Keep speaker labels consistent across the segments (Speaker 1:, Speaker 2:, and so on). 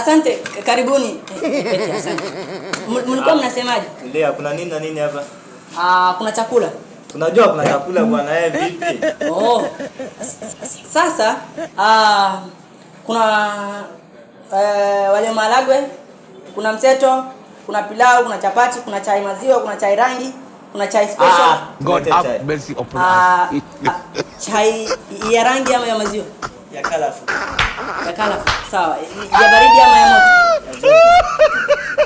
Speaker 1: Asante, karibuni. Eti, asante. Mlikuwa mnasemaje?
Speaker 2: Lea, kuna nini na nini hapa?
Speaker 1: Ah, kuna chakula.
Speaker 2: Tunajua kuna chakula bwana, eh, vipi?
Speaker 1: Oh. Sasa kuna wali maharagwe, kuna mseto, kuna pilau, kuna chapati, kuna chai maziwa, kuna chai rangi, kuna chai special.
Speaker 3: God
Speaker 2: Lete
Speaker 3: have
Speaker 2: chai.
Speaker 3: Mercy upon us.
Speaker 1: Chai ya rangi ama ya maziwa?
Speaker 2: Ya kalafu.
Speaker 1: Ya kalafu. Sawa. Ya baridi ama ya moto?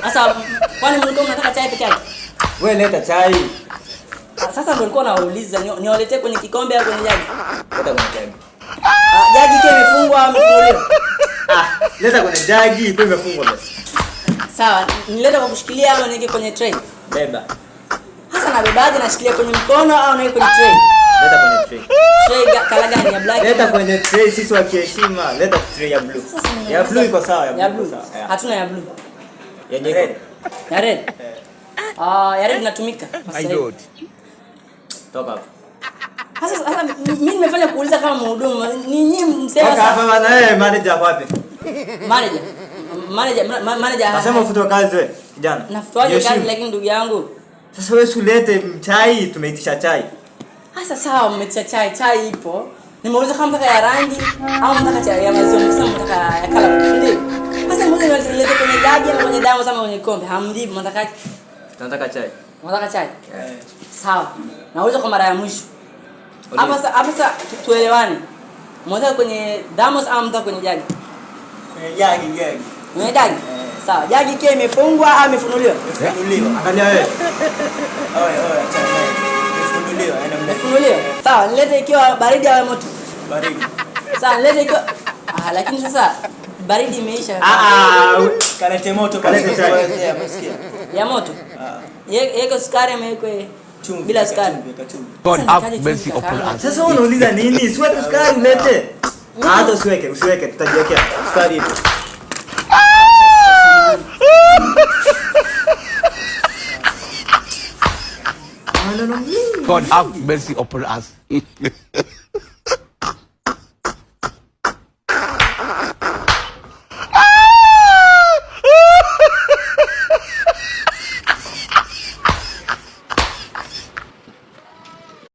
Speaker 1: Sasa kwani mlikuwa mnataka chai peke yake?
Speaker 2: Wewe leta chai.
Speaker 1: Sasa ndio nilikuwa nauliza niwaletee kwenye kikombe au kwenye jagi?
Speaker 2: Leta kwenye jagi.
Speaker 1: Jagi ikiwa imefungwa au imefunguliwa?
Speaker 2: Leta kwenye jagi ikiwa imefungwa basi.
Speaker 1: Sawa, nilete kwa kushikilia ama niweke kwenye tray?
Speaker 2: Beba.
Speaker 1: Sasa nabebaje? Nashikilia kwenye mkono au niweke kwenye tray?
Speaker 2: Leta kwenye tray.
Speaker 1: Tray color gani, ya black?
Speaker 2: Leta kwenye tray, sisi wa kiheshima. Leta tray ya blue.
Speaker 1: Sasa nimeuliza-
Speaker 2: Ya blue iko sawa, ya
Speaker 1: Ya
Speaker 2: blue
Speaker 1: blue.
Speaker 2: iko sawa. Yeah.
Speaker 1: Hatuna ya blue.
Speaker 2: Ya red.
Speaker 1: Ya red. Ya red inatumika sasa hivi.
Speaker 3: Lord.
Speaker 2: Toka hapa.
Speaker 1: Sasa mimi nimefanya kuuliza kama mhudumu. Ni nyinyi msema
Speaker 2: Toka hapa
Speaker 1: sasa.
Speaker 2: bwana, eh, manager wapi?
Speaker 1: Manager. Manager.
Speaker 2: Nasema ufutwe kazi wewe, kijana.
Speaker 1: Nafutwaje
Speaker 2: Jiheshimu.
Speaker 1: kazi lakini ndugu yangu?
Speaker 2: Sasa wewe usilete chai, tumeitisha chai.
Speaker 1: Sasa sawa, mmeitisha chai, chai ipo. Nimeuliza kama mtaka ya rangi au mtaka chai ya maziwa, msema mtaka ya color, si ndio? Sasa mbona nilete kwenye jagi ama kwenye damu ama kwenye kombe? Hamjibu, mnataka
Speaker 2: Tunataka chai.
Speaker 1: Mnataka chai?
Speaker 2: Yeah.
Speaker 1: Sawa. Nauliza kwa mara ya mwisho.
Speaker 2: Uliza.
Speaker 1: Hapa sasa tuelewane. Mnataka kwenye damos au mnataka kwenye jagi?
Speaker 2: Kwenye jagi, jagi.
Speaker 1: Kwenye jagi? Sawa. Jagi ikiwa imefungwa au imefunuliwa?
Speaker 2: Imefunuliwa. Angalia wewe. Oe, oe, achana naye. Imefunuliwa, yaani
Speaker 1: Imefunuliwa. Sawa, nilete ikiwa baridi au moto?
Speaker 2: Baridi.
Speaker 1: Sawa, nilete ikiwa lakini sasa baridi imeisha.
Speaker 2: Kalete moto, kalete chai.
Speaker 1: Ya moto. Yeko sukari ama yeko
Speaker 2: Chumvi,
Speaker 1: bila sukari?
Speaker 3: God
Speaker 1: Sasa
Speaker 3: have
Speaker 1: nitaje
Speaker 3: mercy
Speaker 1: chumvi
Speaker 3: upon
Speaker 1: kaka?
Speaker 3: us.
Speaker 2: Sasa wewe unauliza nini? Siweke sukari ulete. Hata usiweke, usiweke, tutajiwekea. Sukari ipo.
Speaker 3: God have mercy upon us.